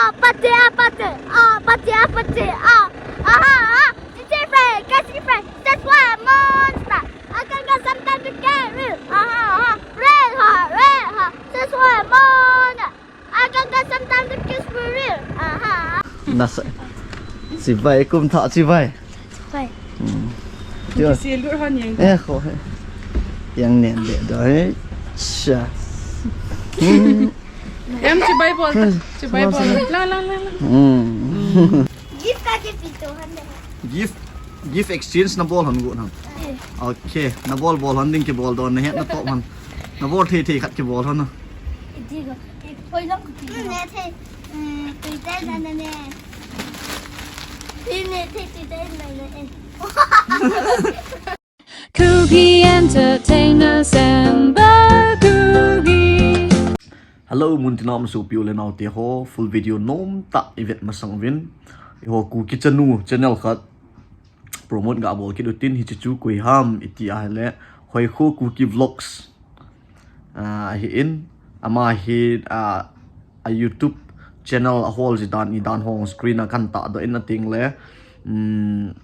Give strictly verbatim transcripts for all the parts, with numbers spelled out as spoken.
Apatse, apatse, apatse, apatse, ah. Aha, aha. Sissy friend, Cassie friend, that's why I'm monster. I can get sometimes to get real. Aha, aha. Red hot, red hot, that's why I'm monster. I can get sometimes to kiss for real. Aha. Nasa. Chibai, kum tha chibai. Chibai. Hmm. Tia. Kiss lut hon yang. Eh, ko he. Yang nen de do he. Cha. Hmm. Em, chibai bol ta. Chibai bol. Lang, lang, lang, lang. Hmm. Gift ka ke pito hon de. Gift, gift exchange na bol hon gu na. Eh. Okay, na bol bol hon ding kibol don na het na top hon. Na bol thei thei khat kibol hon na. Iti ko. Oi lang ko pi. Ne thei. Hmm, pi te na na ne. Pi ne thei pi te na na eh. Kuki Entertainers and the Kuki. Hello, muntina um sopi u le nao te ho, full video nom tah i vet masang uvin. Eiho Kuki Chanu channel khat promote ga bol kit u tin, hiche chu koi ham i ti a le, Hoikho Kuki Vlogs. Ah, ahi in, ama hi, ah, a YouTube channel a hol ji dan i dan hong screen a kan tah doh in a ting le, um,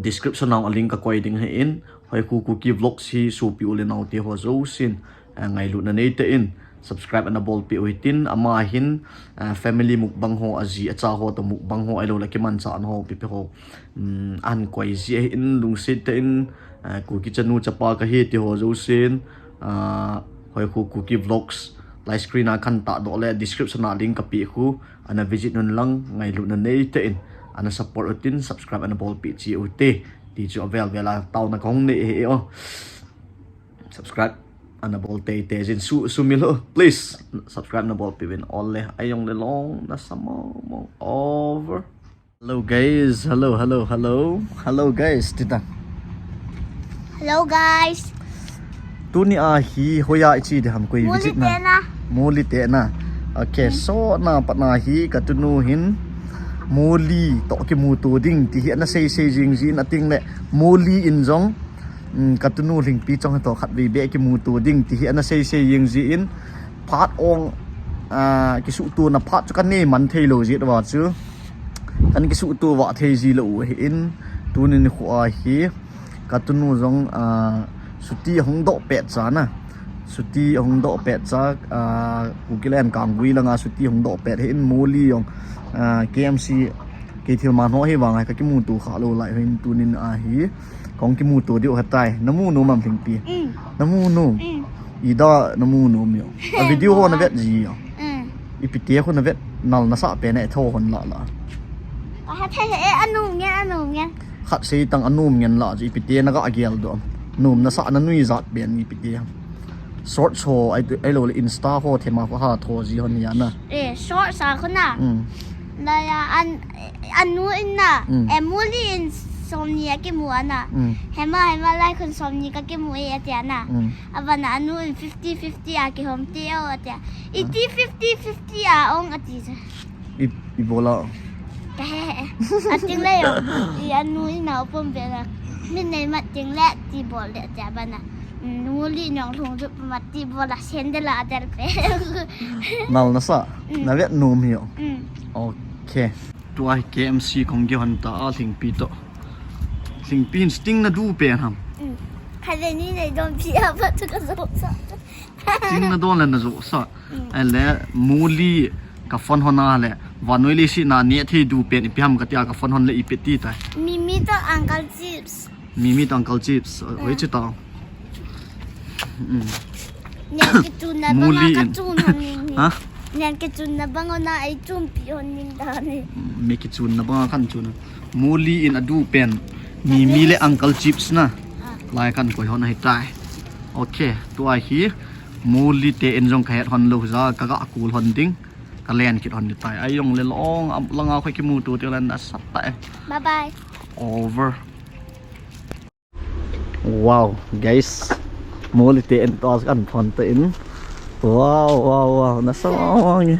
description a link ka koi ding ahi in, Hoikho Kuki Vlogs hi sopi u le nao te ho jousen, ah, ngailutna nei tah in, subscribe ana bol peh u hitin, ama hin, ah, family mukbang ho, a ji a cha ho to mukbang ho, ahilou le kimanchah na ho, pipi ho, um, an koi ji ahi in, lungset tah in, ah, Kuki Chanu chapa ka hi ti ho jousen, ah, Hoikho Kuki Vlogs, live screen a kan tah doh le, description a link ka peh khu, ana visit un lang, ngailutna nei tah in, ana support u tin, subscribe ana bol peh cheh u te, ti chu avel vel a taona ka hung nei e o. Subscribe ana bol tei tei jin su, sumil ho, please, subscribe na bol peh uvin all le, a jong le long na sa mong mong over. Hello guys, hello, hello, hello. Hello guys, tita. Hello guys. Tuni a hi hoiya i che ding ham, koi visit na. Muli te na. Muli te na. Okay, hmm. So na pat na hi ka tunu hin muli to kimuto ding ti hi ana sei sei jing jin a ting le muli in jong, um, ka tunu Lhingpi chong hi to khat vei beh kimuto ding ti hi ana sei sei jing jin phat ong, ah, kisuhto na phat chu kan nei man thei lou jeh uva chu. Kan kisuhto vah thei ji lou u ahi in, tunin khu a hi, ka tunu jong, ah, suti hung doh pet cha na. Suti hung doh pet cha, ah, Kukiland Kanggui langa suti hung doh pet ahi in, muli jong, ah, K M C, kei thil man ho hi vang a ka kimuto kha lou lai ahi in, tunin a hi. Kong kimuto diu ahitai. Na mu nom am Lhingpi? Mm. Na mu nom? Mm. Ida na mu nom yo. A video ho na vet ji yo. Mm. Ipi ti khu na vet nal na sa pen e tho hon la la. Ka ha thei e, a nom ngen, a nom ngen. Khat sei tang a nom ngen la ji, ipi ti na ga gel doh. Nom na sa na nui jat pen ipi ti. Shorts ho, ai, ahilou le Insta ho, thema ho ha tho ji hon ya na. Eh, shorts a khu na. Mm. Na ya an, anu in na. Mm. Eh, muli in somni a kimu a na. Mm. Hema, hema lai khun somni ka kimu e a tia na. Mm. Aban a anu in fifty fifty a kihom ti o a tia. Iti fifty fifty a ong a ti. I, i bola. Ka he he. A ting le yo. I anu i nao pom be la. Min nei mat ting le ti bol de tia bana. Muli nong lhung jup mat ti bol a sen de la del pe. Nal na sa. Mm. Na vet nom hi yo. Mm. Okay. Tua hi K M C kong ge hon ta a Lhingpi to. Lhingpi in sting na du pen ham. Mm. Kha le ni nei don pi a ba tu ka zo sa. Sting na don le na zo sa. Mm. Ai le muli ka phone hon a le. Vanoi le si na ne thei du pen ipi ham ka tia ka phone hon le ipi ti tai. Mimi to Uncle Chips. Mimi to Uncle Chips. Oi chi ta. Mm. Nen kichun na banga ka chun hon ning ni. Ha? Nen kichun na banga na ai chun pi hon ning da ni. Mm, mi kichun na banga kan chun. Muli in a du pen. Mimi le Uncle Chips na. Ah. Lai kan koi hon ahi tai. Okay, tua hi. Muli te in jong ka het hon lou ja ka ga kul hon ding. Ka len kit hon ni tai. Ai jong le long, am, langa khoi kimuto te len na sat tai. Bye bye. Over. Wow, guys. Muli te en tos kan phon te in. Wow, wow, wow. Na sa wow, wow nge.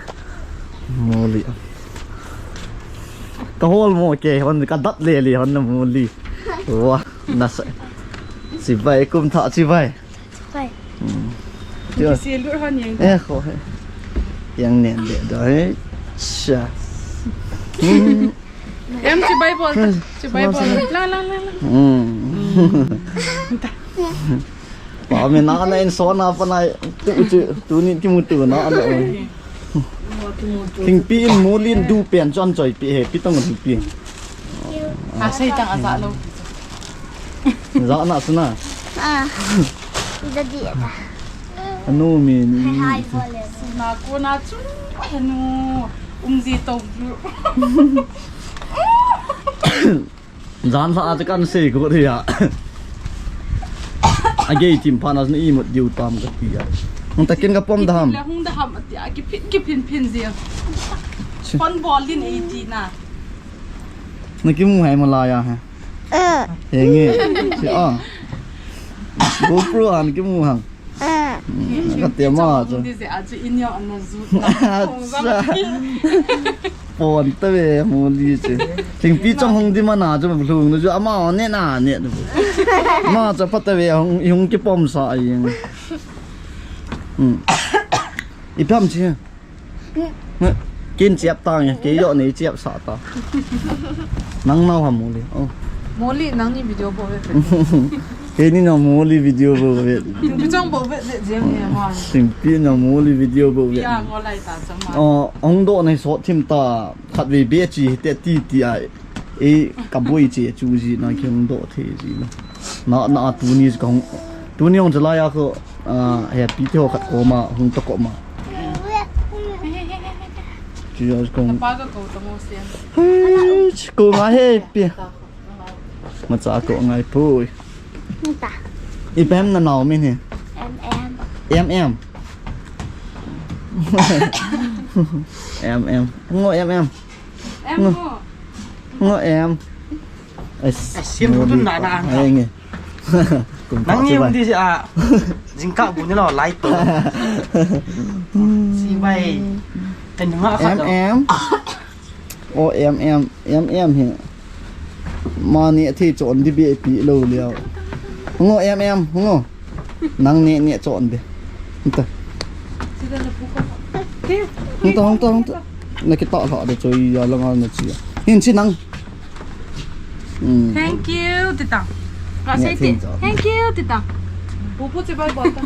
Muli. Ka hol mo ke, hon ka dat le le hon na muli. Wow, na sa. Chibai kum tha chibai. Chibai. Hmm. Tia. Si lu hon yang. Eh, ko he. Yang nen de do he. Cha. Em, chibai bol ta. Chibai bol. La, la, la, la. Hmm. Pa me na na in so na pa na tu chu, tuni kimuto na na. Thingpi in Molly in du pen chon choi pi he, pi tong thingpi. A sei tang a ja lo. Ja na suna. Ah. Ida di ta. Anu mi. Hai hai bol le. Suna ko na chu. Anu. Um ji to. Jan lha a kan sei ko ri a. A gei tim pha na ni mut diu tam ka ti a. Hung takin ka pom da ham. Le hung da ham a ti a ki phin ki phin phin ji. Phone bol din ei ti na. Na ki mu hai ma la ya he. He nge. Si a. GoPro an ki mu hang. Ka te ma chu. Di ze a chu in yo an na zu. Acha. Pon ta ve Molly chu. Thingpi chong hung di ma na chu lhung nu chu ama ne na ne. Ma cha pa ta ve hung hung ki pom sa a ing. Hmm. I pam chi. Kin chiap ta nge, kei jo nei chiap sa ta. Nang nau ham Molly. Oh. Molly nang ni video bo ve. Kei ni na Molly video bo ve. Thingpi chong bo ve ve jem ni ma. Thingpi na Molly video bo ve. Ya ngo lai ta chang ma. Oh, ong do nei so thim ta khat ve be chi te ti ti ai. E ka boi che chu ji na ki hung do the ji na. Na na tuni ka hung tuni hung chalai a ko a he pi te ho khat ko ma hung to ko ma. Chi ya ko. Pa ka ko to mo se. Ko ma he pi. Ma cha ko ngai pui. Nta. I pem na nau min he. M M. M M. M M. Ngo M M. Em ngo. Ngo em. Ai, sim tu na na. Ai nge. Nang ni um di a. Jingkah bu ni lo lai to. Si bai. Kan nga khat. M M. O M M, M M he. Ma ni thei chon di be pi lo leo. Ngo M M, ngo. Nang ne ne chon de. Nta. Nta, nta, nta. Na kita la de choi ya la ngal na chi. Hin chi nang. Hmm. Thank you, tita. Ka ne sei ti. Thank you, tita. Pupu chibai bol ta.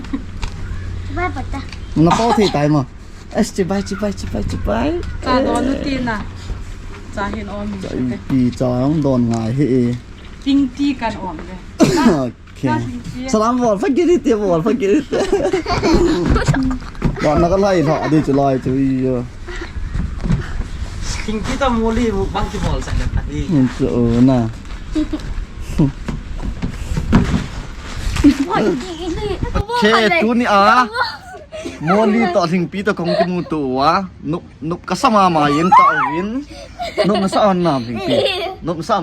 Chibai bol ta. Na pau thei tai ma. As chibai, chibai, chibai, chibai. Cha don nu ti na. Cha hin om. Cha i pi cha ang don ngai he e. Ping ti kan om le. Okay. Salam bol, pha giri te bol, pha giri te. Ba na ka lai tha, di chu lai chu i yo. Thingpi ta Molly mu bang ki bol sa ka di. Hmm, chu na. Okay, tuni a. Molly to Thingpi to kong kimuto a. Nup, nup ka sa mama yin ta win. Nup na sa on nam Thingpi. Nup sa.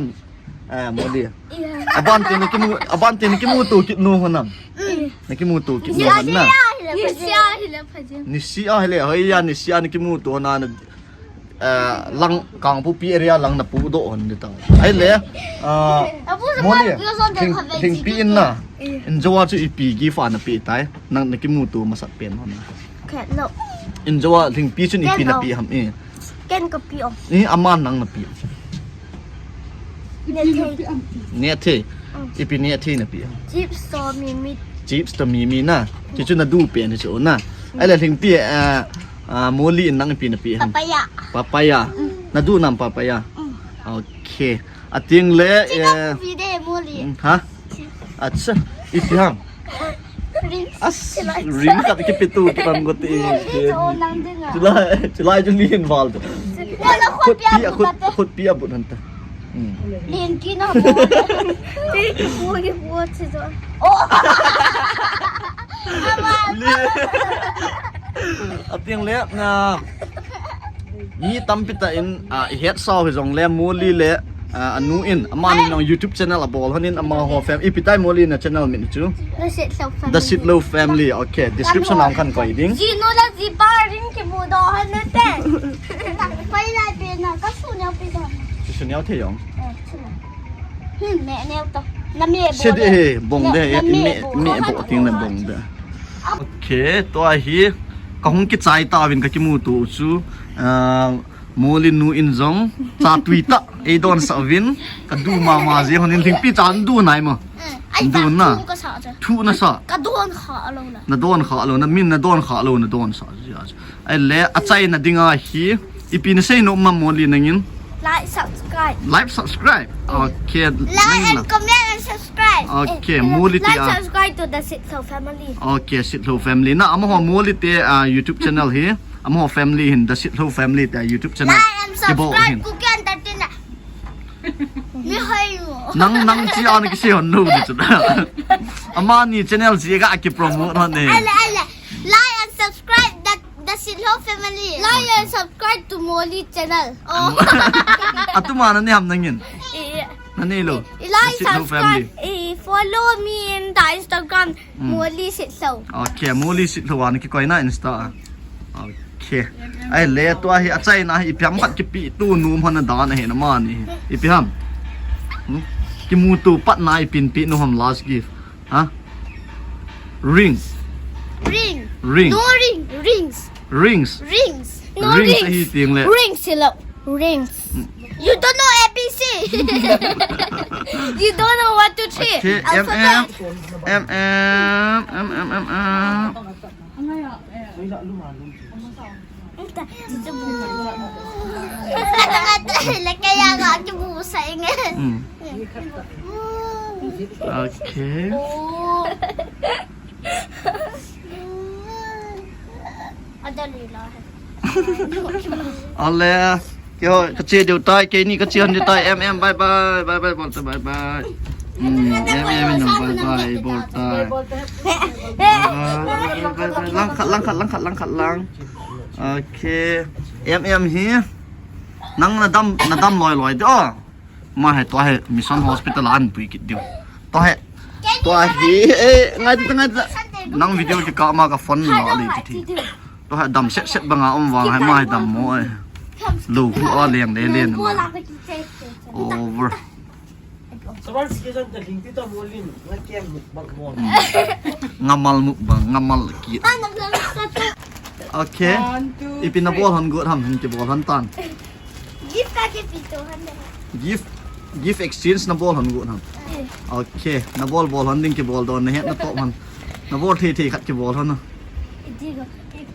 Ah, Molly. Iya. Abante na kimu, abante na kimuto kit nu honam. Mm. Na kimuto kit nu honam. Nisia hile phajem. Nisia hile, hoiya, nisia na kimuto hona na, eh, lang Kangpokpi area lang na pu do hon de ta. Ai le, ah, Molly, Thingpi in na. Iya. In jawa chu ipi gift a na pe tai. Nang na kimuto masat pen hona. Khet lo. In jawa Thingpi chun ipi na pe ham e. Ken ka pe o. Ni aman nang na pe. Ne thei. Ne thei. Mm. Ipi ne thei na pe. Chips to mimi. Chips to mimi na. Chi chu na du pe ni chu na. Ai le Thingpi, ah, ah, Molly in nang ipi na pe ham. Papaya. Papaya. Mm. Na du nam papaya. Mm. Okay. Ating le, eh, pi de Molly. Mm, ha? Acha, ipi ham. Ring. As, ring kat ki pitu ki pam ko ti. Chulai, chulai chu lin val tu. Khut pi a, khut, khut pi a but han ta. Hmm. Lin ki na bo. Ki pu, ki pu chi jo. Oh. Ating le na. Mi tampi ta in, ah, i het sao hi jong le Molly le, ah, anu in, amani nong YouTube channel a bol honin amaho fam-, ipi tai Molly na channel min chu? The Sit Low Family. The Sit Low Family. Okay, description ang kan koi ding. Ji nu la ji pa rin ki mu do han na te. Pai lai pe na ka su nyau pe do. Su nyau the yong. Eh, su nyau. Hmm, me neo to. Na me bo. Se de he, bong de he, me, me bo ting na bong de. Okay, tua hi, ka hung kichai ta vin ka kimuto chu, ah, Moli nu in jong, cha tui tah, ei donsah uvin, ka du mama jeh hon in lhingpi cha du nai mo. Eh, ai, du na. Thu ka sa cha. Thu na sa. Ka don kha lou na. Na don kha lou na, min na don kha lou, na donsah jeh a. Ahile, achaina dinga hi, ipi na sei nom em Moli nangin? Like, subscribe. Like, subscribe. Okay. Like and comment and subscribe. Okay, eh, Moli te like, a. Subscribe to the Sitlhou family. Okay, Sitlhou family. Na, amaho Moli te, ah, YouTube channel hi. Amaho family hin, the Sitlhou family te YouTube channel. Like and subscribe, Kuki Entertainer. Mi hoi mo. Nang, nang chi ana kisei hon lou ni chu. Amani channel chi ga ki promote hon e. Ale, ale. Like and subscribe the, the Sitlhou family. Like and subscribe to Moli channel. Oh. Atuma na ni ham nangin. Eh. Na ni lou. Like, subscribe, eh, follow me in the Instagram. Mm. Moli Sitlhou. Okay, Moli Sitlhou ana kikoi na Insta a. Okay. Ahile tua hi achaina hi ipi ham khat kipe tu nom hon a dan ahi na mani. Ipi ham? Hmm? Kimuto pat na ipi pe nom ham last gift. Ha? Ring. Ring. Ring. No ring. Rings. Rings. Rings. No rings. Rings ahi ting le. Rings hilou. Rings. Mm. You don't know A B C. You don't know one, two, three. Okay, M M, alphabet. M M, M M, M M. Kaya nga, kibusa ingin. Mm. Okay. Adali la. Ale, keiho, kache diu tai, keini kache hon diu tai, M M, bye bye, bye bye, bol te bye bye. Hmm, M M in bye bye, bol tai. Bye bye, bye bye, lang khat, lang khat, lang khat, lang khat, lang. Okay, M M hi. Nang nadam, nadam loi loi de, oh. Ma he, tua hi Mission Hospital a an pui kit diu. Tua hi, tua hi, eh, ngai ta, ngai ta. Nang video kikah ma ka phone la le ti. Tua hi dam set set banga um vang hi ma hi dam mo e. Lou hu a leng le len. Over. Ngamal mukbang, ngamal kit. Okay. One, two, three. Ipi nabol hon got ham, hin kibol hon tan. Gift ka kipe to hon de. Gift, gift exchange nabol hon got ham. Eh. Okay, nabol bol hon ding kibol don nahet na top hon. Nabol thei thei khat kibol hon. Iti ko.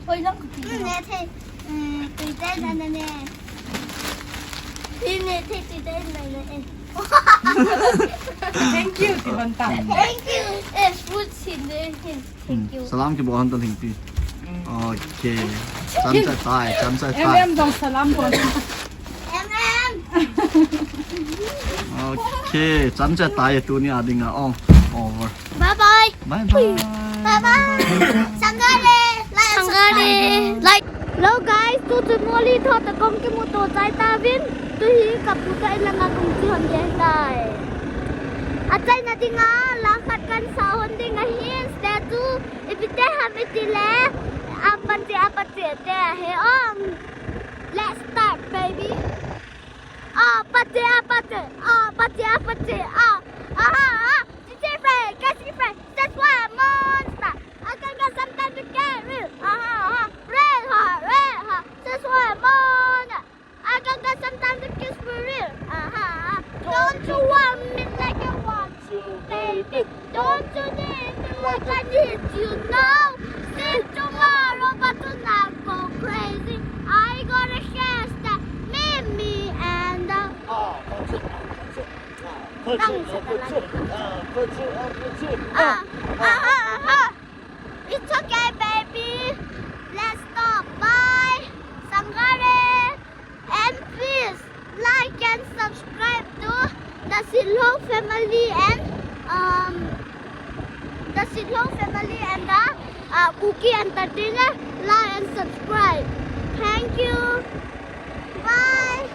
Oi, lang ko. Hmm, ne thei. Hmm, tui te na na ne. Pi ne thei tui te na na e. Thank you, ti ban ta. Thank you. Eh, food sin de hin. Thank you. Salam kibol hon ta lhingpi. Okay. Chan chai tai, chan chai tai. M M jong salam bol. M M. Okay, chan chai tai tuni a dinga. Oh, over. Bye bye. Bye bye. Bye bye. Sangare. Like, sangare. Like. Hello guys, tu chu Moli tho ta kong kimuto chai tauvin. Tu hi ka pu ta in langa kong che hon ding tai. Achaina dinga la khat kan sa hon ding ahin, stay tuned. Ipi te ham iti le, apache, apache te ahi ong. Let's start, baby. Apache, apache, apache, apache, ah, ah, ah, ah. Chichi friend, Cassie friend, that's why I'm monster. I can get sometimes to get real, ah, ah, ah. Real, ha, real, ha, that's why I'm monster. I can get sometimes to kiss for real, ah, ah, ah. Don't you want me like I want you, baby? Don't you need me like I need you now? Still tomorrow, but tonight go crazy. I got a chance that me, me and the Ah, ah, ah, ah, ah. It's okay, baby. Let's stop. Bye. Sangare. And please like and subscribe to the Sitlhou family and, um, the Sitlhou family and the, uh, Kuki Entertainer. Like and subscribe. Thank you. Bye.